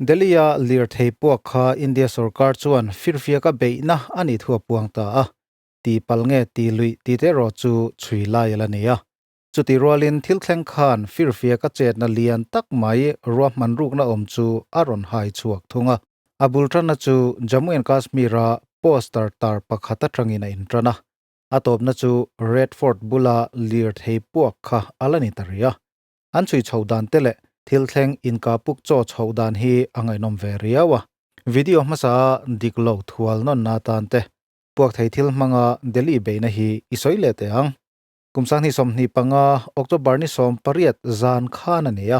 Delhi-a lirthei puak kha India sorkar chuan firfiaka beihna a nih thu a puang ta a, ti pal nge ti luih ti te erawh chu chhui lai a la ni a. Chutih rualin thil thleng khan firfiaka chetna lian tak mai ruahman rukna awm chu a rawn hai chhuak thung a. A bul tanna chu Jammu and Kashmir-a poster tar pakhat atangin a intan a, a tawpna chu Red Fort bula lirthei puak kha a la ni ta rih a. An chhui chhoh dan te leh thil thleng inkahpuk chaw chhoh dan hi a ngaihnawm ve riau a. Video hmasa a dik lo thual nawnna atan te puak thei thil hmanga Delhi beihna hi i sawi leh teh ang. Kum 2025 October ni 18 zan khan a ni a,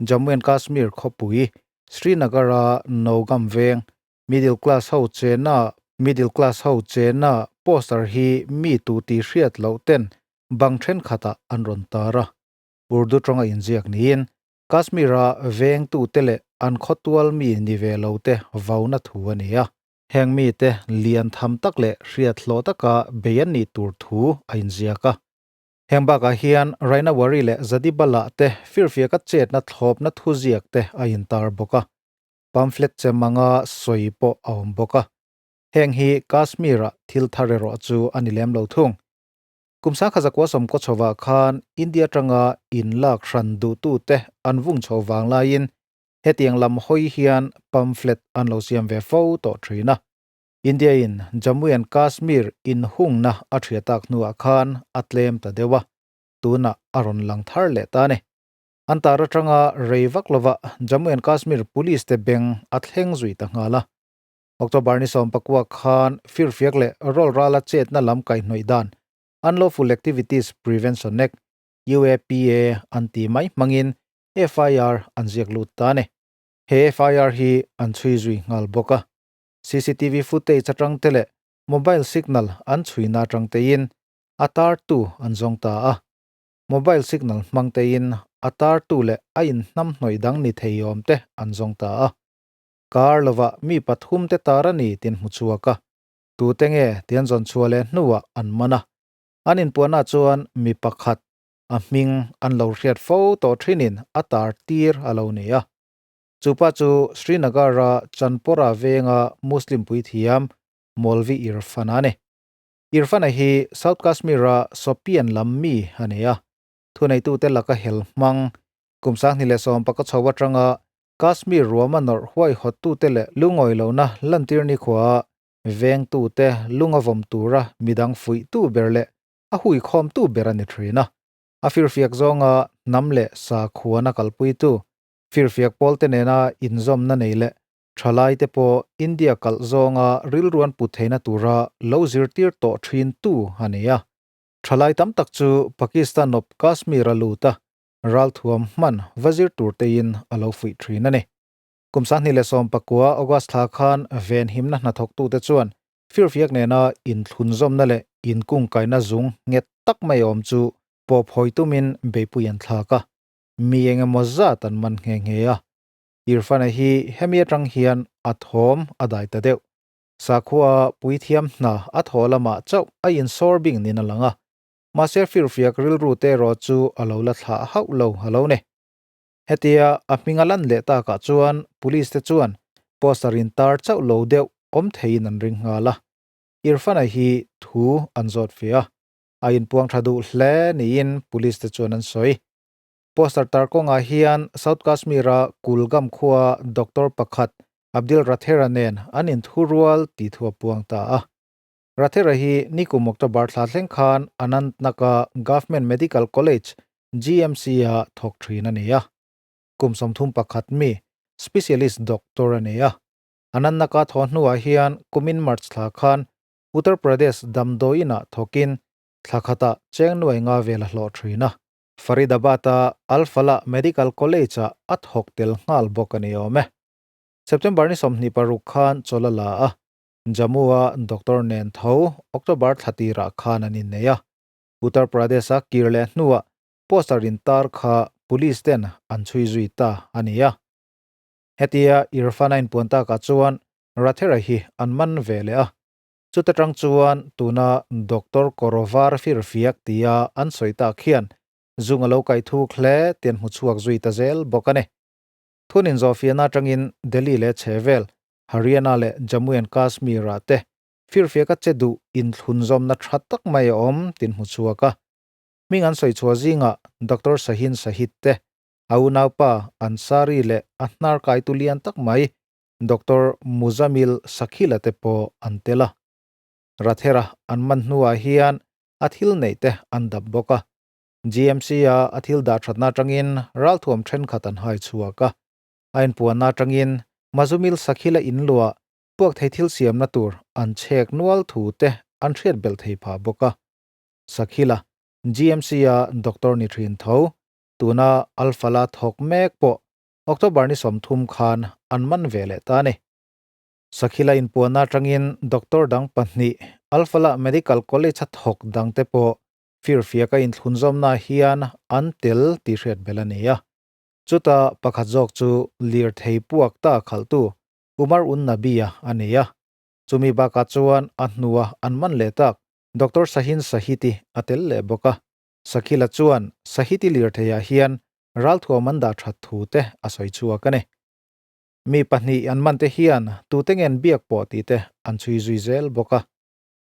Jammu and Kashmir khawpui Srinagar-a Nowgam veng middle class ho chena middle class ho chena poster hi mi tu tih hriat loh ten bang thenkhatah an rawn tar a. Urdu tawnga inziak niin Kashmir-a vengtute leh an khawtual mi ni ve lote vauna thu a ni a. Heng mite lian tham tak leh hriat hlawh taka bei an nih tur thu a inziak a. Heng bakah hian Rainawari leh Zadibala te firfiaka chetna thlawpna thuziak te a intar bawk a. Pamphlet chem anga sawi pawh a awm bawk a. Heng hi Kashmir-a thil thar erawh chu a ni lem lo thung. Kum 1990 chhovah khan India atanga inlak hran duhtute an vung chho vang laiin hetiang lam hawi hian pamphlet an lo siam ve fo tawh thin a. India in Jammu and Kashmir inhungna a thria tak hnuah khan a tlem ta deuh a, tunah a rawn lang thar leh ta a ni. An tar atanga rei vak lova Jammu and Kashmir Police te beng a thleng zui ta nghal a. October ni 19 khan firfiak leh rawlrala chetna lam kaihhnawih dan Unlawful Activities Prevention Act, UAPA, an ti mai hmangin FIR an ziak lut ta a ni. He FIR hi an chhui zui nghal bawk a. CCTV footage atang te leh mobile signal an chhuina atang tein a tartu an zawng ta a. Mobile signal hmang tein a tartu leh a inhnamhnawih dang ni thei awm te an zawng ta a. Kar lovah mi pathum te tar a ni tin hmu chhuak a, tute nge tian zawn chhuah leh hnuah an man a. An inpuanah chuan mi pakhat a hming an lo hriat fo tawh thinin a tar tir a lo ni a. Chupa chu Srinagar-a Chanpora venga Muslim puithiam Maulvi Irfan a ni. Irfan-a hi South Kashmir-a Shopian lam mi a ni a, thuneitute laka hel hmang kum 2010 chho atanga Kashmir ruama nawrh huaihawttute leh lungawi lohna lantir nikhua vengtute lunga vawm tura midang fuihtu ber leh a huikhawmtu ber a ni thin a. A firfiak zawnga hnam leh sakhuana kalpuitu, firfiak pawlte nena inzawmna nei leh thalaite pawh India kalh zawnga rilruan put theihna tura lo zirtir tawh thintu a ni a. Thalai tam tak chu Pakistan awp Kashmir a lut a, ralthuam hman va zir tur tein a lo fuih thin a ni. Kum 2019 August thla khan venhimna hnathawktute chuan firfiak nena inthlunzawmna leh inkungkaina zung nghet tak mai awm chu pawp hawi tumin beipui an thlak a, mi eng emaw zat an man nghe nghe a. Irfana hi hemi atang hian a thawm a dai ta deuh. Sakhua puithiam hna a thaw lamah chauh a insawr bing nin a lang a, Mahse firfiak rilru te erawh chu a lo la thlah hauh lo a lo ni. Hetia a hming a lan leh takah chuan police te chuan poster in tar chauh lo deuh awm theiin an ring nghal a. Irfana hi thu an zawt ve a, a inpuang tha duh hle niin police te chuan an sawi. Poster tar kawngah hian South Kashmir-a Kulgam khua doctor pakhat Abdil Rathera nen an inthurual tih thu a puang ta a. Rathera hi nikum October thla thleng khan Anantnag-a Government Medical College, GMC, a thawk thin a ni a. Kum 31 mi, specialist doctor a ni a. Anantnag-a thawh hnuah hian kumin March thla khan Uttar Pradesh damdawiinah thawkin thla khatah cheng nuai nga vel a hlawh thin a. Faridabad-a Al Falah Medical College-ah a thawk tel nghal bawk a ni awm e. September ni 26 khan chawl a la a, Jammu-a doctor nen tho October thla tirah khan an innei a. Uttar Pradesh-a kir leh hnuah poster intar kha police ten an chhui zui ta a ni a. Hetia Irfan a inpuan takah chuan Rathera hi an man ve leh a. Chuta tang chuan tuna Doctor Korovar firfiak tia an sawi tak hian zung a lo kaih thuk hle tih an hmu chhuak zui ta zel bawk a ni. Thunin zawhfiahna atangin Delhi leh chhehvel, Haryana leh Jammu and Kashmir-ah te firfiaka che duh inthlunzawmna tha tak mai a awm tin hmu chhuak a. Hming an sawi chhuah zingah Doctor Shahin Shahid te, a unaupa Ansari leh a hnar kaitu lian tak mai Doctor Muzamil Sakhila te pawh an tel a. Rathera an man hnuah hian a thil neih te an dap bawk a. GMC-a a thil dah thatna atangin ralthuam thenkhat an hai chhuak a. A inpuanna atangin Mazumil Sakhila inluah puak thei thil siamna tur an chhek nual thu te an hriat belh thei phah bawk a. Sakhila, GMC-a doctor ni thin tho, tuna Alphala thawk mek pawh October ni 30 khan an man ve leh ta a ni. Sakhila inpuanna atangin doctor dang pahnih Alphala Medical College-a thawk dangte pawh firfiaka inthlunzawmna hian an tel tih hriat belh a ni a. Chuta pakhat zawk chu lirthei puak ta khalhtu Umar Un Nabi-a a ni a. Chumi bakah chuan a hnua an man leh tak Doctor Shahin Sahiti a tel leh bawk a. Sakhila chuan Sahiti lirtheiah hian ralthuam an dah that thu te a sawi chhuak a ni. Mi pahnih an man te hian tute ngen biak pawh tih te an chhui zui zel bawk a.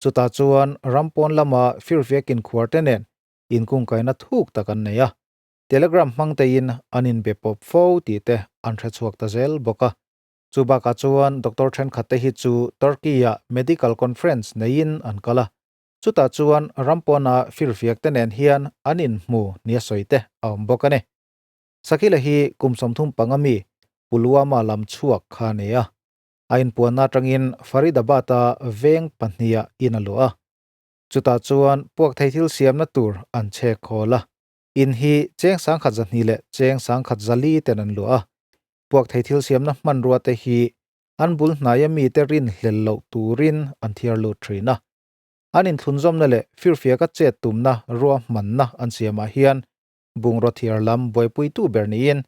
Chutah chuan ram pawn lama firfiak inkhuar te nen inkungkaina thuk tak an nei a. Telegram hmang tein an inbe pawp fo tih te an hre chhuak ta zel bawk a. Chu bakah chuan doctor thenkhat te hi chu Turkey-ah medical conference neiin an kal a. Chutah chuan ram pawna firfiak te nen hian an inhmu nia sawi te a awm bawk a ni. Sakhila hi kum 35 mi Pulwama lam chhuak kha a ni a. A inpuanna atangin Faridabad-a veng pahniha in a luah a. Chutah chuan puak thei thil siamna tur an chhek khawl a. In hi cheng 1200 leh cheng 1004 ten an luah a. Puak thei thil siamna hmanrua te hi an bul hnaia mite rinhlel loh turin an thiar lut thin a. An inthlunzawmna leh firfiaka chet tumna ruahmanna an siamah hian bungraw thiar lam buaipuitu ber niin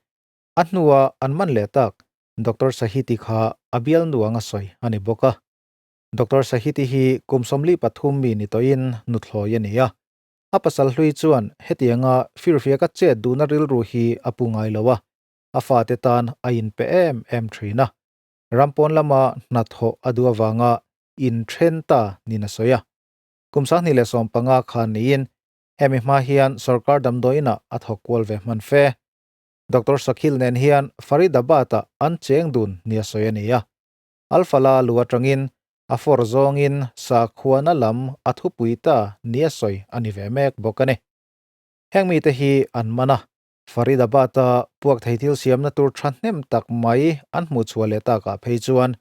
a hnua an man leh tak Doctor Sahiti kha a bial nuang a sawi a ni bawk a. Doctor Sahiti hi kum 43 mi ni tawhin nuthlawi a ni a. A pasal hlui chuan hetianga firfiaka chet duhna rilru hi a pu ngai lo a, a fate tan a inpe em em thin a. Ram pawn lama hnathawh a duh avanga inthen ta niin a sawi a. Kum 2015 khan niin hemi hma hian sorkar damdawiinah a thawk kual ve hman fe. Doctor Sakhil nen hian Faridabad-ah an cheng dun nia sawi a ni a. Alfala lu atangin a fawr zawngin sakhuana lam a thupui ta nia sawi a ni ve mek bawk a ni. Heng mite hi an man a, Faridabad-a puak thei thil siamna tur thahnem tak mai an hmuh chhuah leh takah phei chuan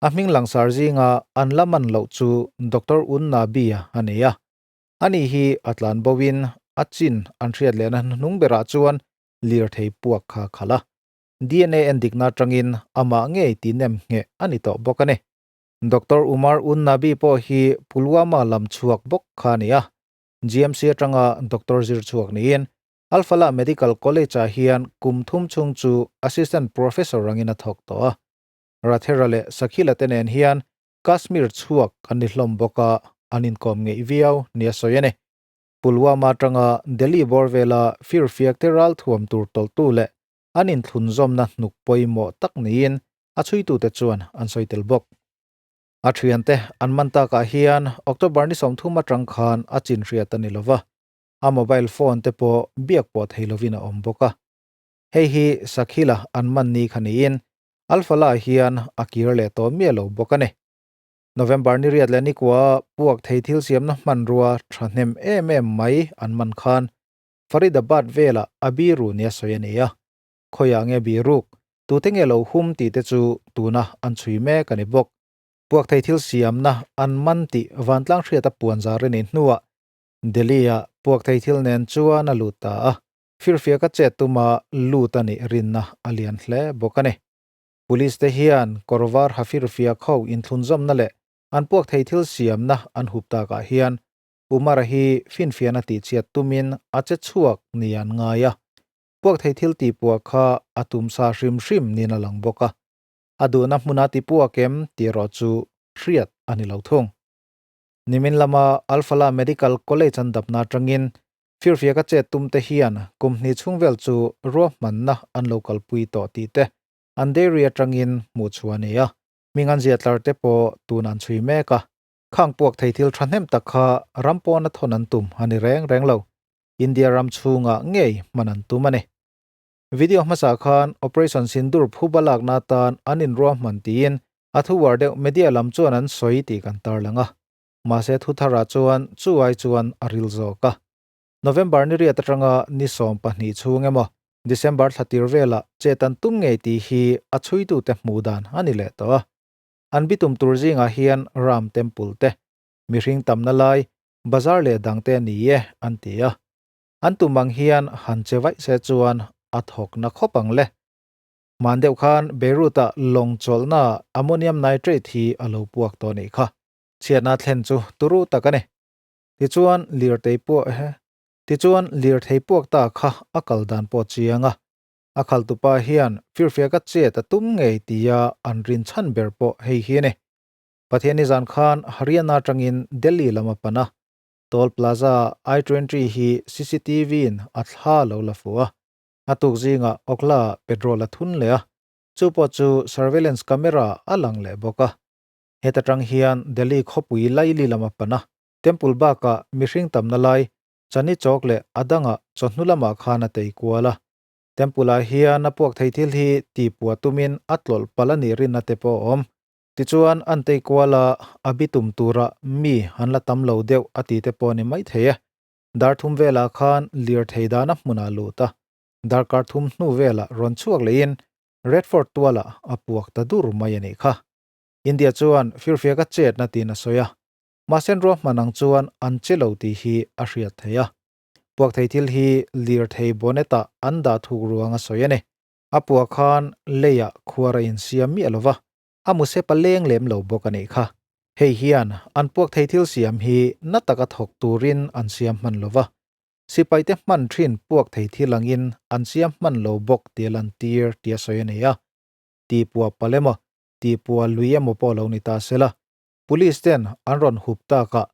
a hming langsar zinga an la man loh chu Doctor Unna Bia a ni a. Ani hi a tlan boin a chin an hriat lehna hnuhnung berah chuan lirthei puak kha khalh a. DNA endikna atangin amah ngei ti nem ngheh a ni tawh bawk a ni. Doctor Umar Un Nabi pawh hi Pulwama lam chhuak bawk kha a ni a. GMC atanga doctor zir chhuak niin Al-Falah Medical College-ah hian kum thum chhung chu Assistant Professor angin a thawk tawh a. Rathera leh Sakhila te nen hian Kashmir chhuak an ni hlawm bawk a, an inkawm ngeih viau nia sawi a ni. Pulwama atanga Delhi bawr vela firfiak te ral thuam tur tawlhtu leh an inthlunzawmna hnuk pawimawh tak niin a chhuitute chuan an sawi tel bawk. A thiante an man takah hian October ni 30 atang khan a chin hriat a ni lova, a mobile phone te pawh biak pawh thei lovin a awm bawk a. Hei hi Sakhila an man ni kha niin Al-Falah hian a kir leh tawh miah lo bawk a ni. November ni riat leh nikua puak thei thil siamna hmanrua thahnem em em mai an man khan Faridabad velah a biru nia sawi a ni a. Khawiah nge biruk, tute nge lo hum tih te chu tuna an chhui mek a ni bawk. Puak thei thil siamna an man tih vantlang hriata puan zar a nih hnuah Delhi-ah puak thei thil nen chuan a lut ta a. Firfiaka chet tuma lut a nih rinna a lian hle bawk a ni. Police te hian kawr var ha firfiak ho inthlunzawmna leh an puak thei thil siamna an hup takah hian Umar-a hi finfiahna tihchhiat tumin a che chhuak ni an ngai a. Puak thei thil tihpuah kha a tum sa hrim hrim niin a lang bawk a. A duhna hmuna tipuak em tih erawh chu hriat a ni lo thung. Nimin lama Al-Falah Medical College an dapna atangin Firfiaka chet tum te hian kum hnih chhung vel chu ruahmanna an lo kalpui tawh tih te. Andheri atangin hmuh chhuah a ni a, hming an ziah tlar te pawh tun an chhui mek a. Khang puak thei thil thahnem tak kha ram pawna thawn an tum a ni reng reng lo. India ram chhungah ngei hman an tum a ni. Video hmasa khan Operation Sindoor phuba lakna atan an inruahman tiin a thu uar deuh media lam chuan an sawi tih kan tarlang a. Mahse thu tharah chuan chu ai chuan a ril zawk a. November ni riat atanga ni 12 chhung emaw December thla tir velah chet an tum ngei tih hi a chhuitute hmuh dan a ni leh tawh a. An bitum tur zingah hian Ram Temple te, mihring tamna lai, bazar leh dangte a ni e an ti a. An tum ang hian han che vaih se chuan a thawk na khawp ang le. Hman deuh khan Beirut-ah lawng chawlhnaah ammonium nitrate hi a lo puak tawh nih kha. Chhiatna thlen chu turu tak a ni. Tichuan lirtei puah he Tichuan lirthei puak ta kha a kal dan pawh chiang a. A khaltupa hian firfiaka chet a tum ngei tia an rin chhan ber pawh hei hi a ni. Pathian nizan khan Haryana atangin Delhi lam a pan a. Toll Plaza I-twenty hi CCTV in a thla lo la fuh a. A tuk zingah Okhla ah petrol a thun leh a. Chu pawh chu surveillance camera a lang leh bawk a. Heta tang hian Delhi khawpui laili lam a pan a, temple bakah mihring tamna lai Chani Chowk leh a dangah chawhnu lamah khan a tei kual a. Temple ah hian a puak thei thil hi tihpua tumin a tlawlh palh a nih rinna te pawh a awm. Tichuan an tei kual a, a bitum tura mi an la tam lo deuh a ti te pawh a ni maithei e. Dar thum velah khan lirthei dana hmunah lut a, darkar thum hnu velah rawn chhuak lehin Red Fort tualah a puak ta dur mai a nih kha. India chuan firfiaka chetna tiin a sawi a, mahse ruahman ang chuan an che lo tih hi a hriat theih a. Puak thei thil hi lirthei bonnet-ah an dah thuk ruang a sawi a ni. A puah khan leiah khuar a insiam miah lo va, a muse paleng lem lo bawk a nih kha. Hei hian an puak thei thil siam hi na taka thawk turin an siam hman lo va, sipaite hman thin puak thei thil angin an siam hman lo bawk tih a lantir tia sawi a ni a. Tihpuah palh emaw tihpua lui emaw pawh lo ni ta sela, Police ten an rawn hup takah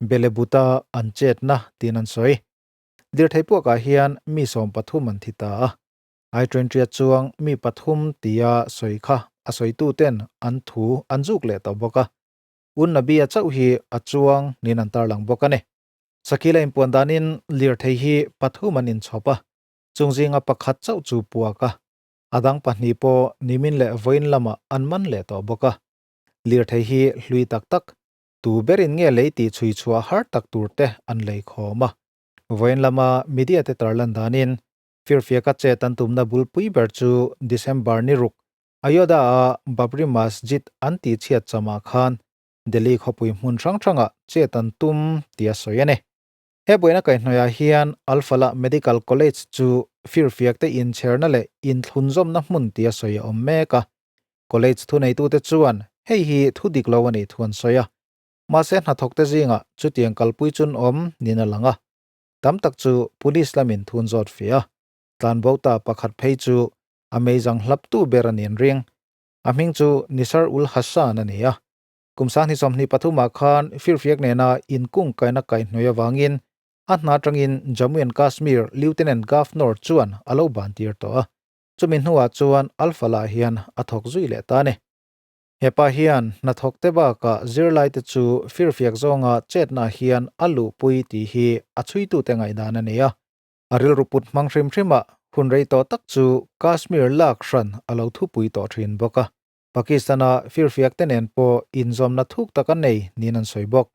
Belebuta an chetna tiin an sawi. Lirthei puakah hian mi 13 an thi ta a, I-twenty-a chuang mi pathum tia sawi kha a sawitu ten an thu an zuk leh tawh bawk a, Unnabia chauh hi a chuang niin an tarlang bawk a ni. Sakhila inpuan danin lirthei hi pathum an inchhawp a, chung zinga pakhat chauh chu puak a, A dang pahnih pawh nimin leh vawiin lamah an man leh tawh bawk a. Lirthei hi hlui tak tak, tu berin nge lei tih chhui chhuah har tak tur te an lei khawm a. Vawiin lama media te tarlan danin firfiaka chet an tumna bulpui ber chu December ni ruk Ayodhya-a Babri Masjid an tih chhiat chamah khan Delhi khawpui hmun hrang hrangah chet an tum tih a sawi a ni. He buaina kaihhnawihah hian Al-Falah Medical College chu firfiakte inchherna leh inthlunzawmna hmun tia sawi a awm mek a. College thuneitute chuan hei hi thu dik lo a nih thu an sawi a. Mahse hnathawkte zingah chutiang kalpui chun awm niin a lang a. Tam tak chu police lamin thun zawt fih a. Tlanbo ta pakhat phei chu a meizang hlaptu ber a niin ring. A hming chu Nisar Ul Hassan a ni a. Kum 2023 ah khan firfiak nena inkung kaina kaihhnawih avangin a hna atangin Jammu and Kashmir Lieutenant Governor chuan a lo ban tir tawh a, chumi hnuah chuan Al-Falah hian a thawk zui leh ta a ni. Hepa hian hnathawkte bakah zirlaite chu firfiak zawnga chetna hian a luhpui tih hi a chhuitute ngaihdan a ni a, a rilru put hmang hrim hrimah hun rei tawh tak chu Kashmir lak hran a lo thupui tawh thin bawk a. Pakistan-a firfiakte nen pawh inzawmna thuk tak a nei niin an sawi bawk.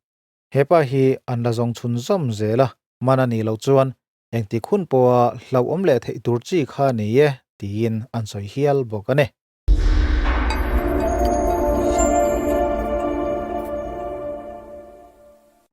He pa hi an la zawng chhun zawm zel a, man a nih loh chuan engtik hun pawha hlauhawm leh theih tur chi kha a ni e tiin an sawi hial bawk a ni.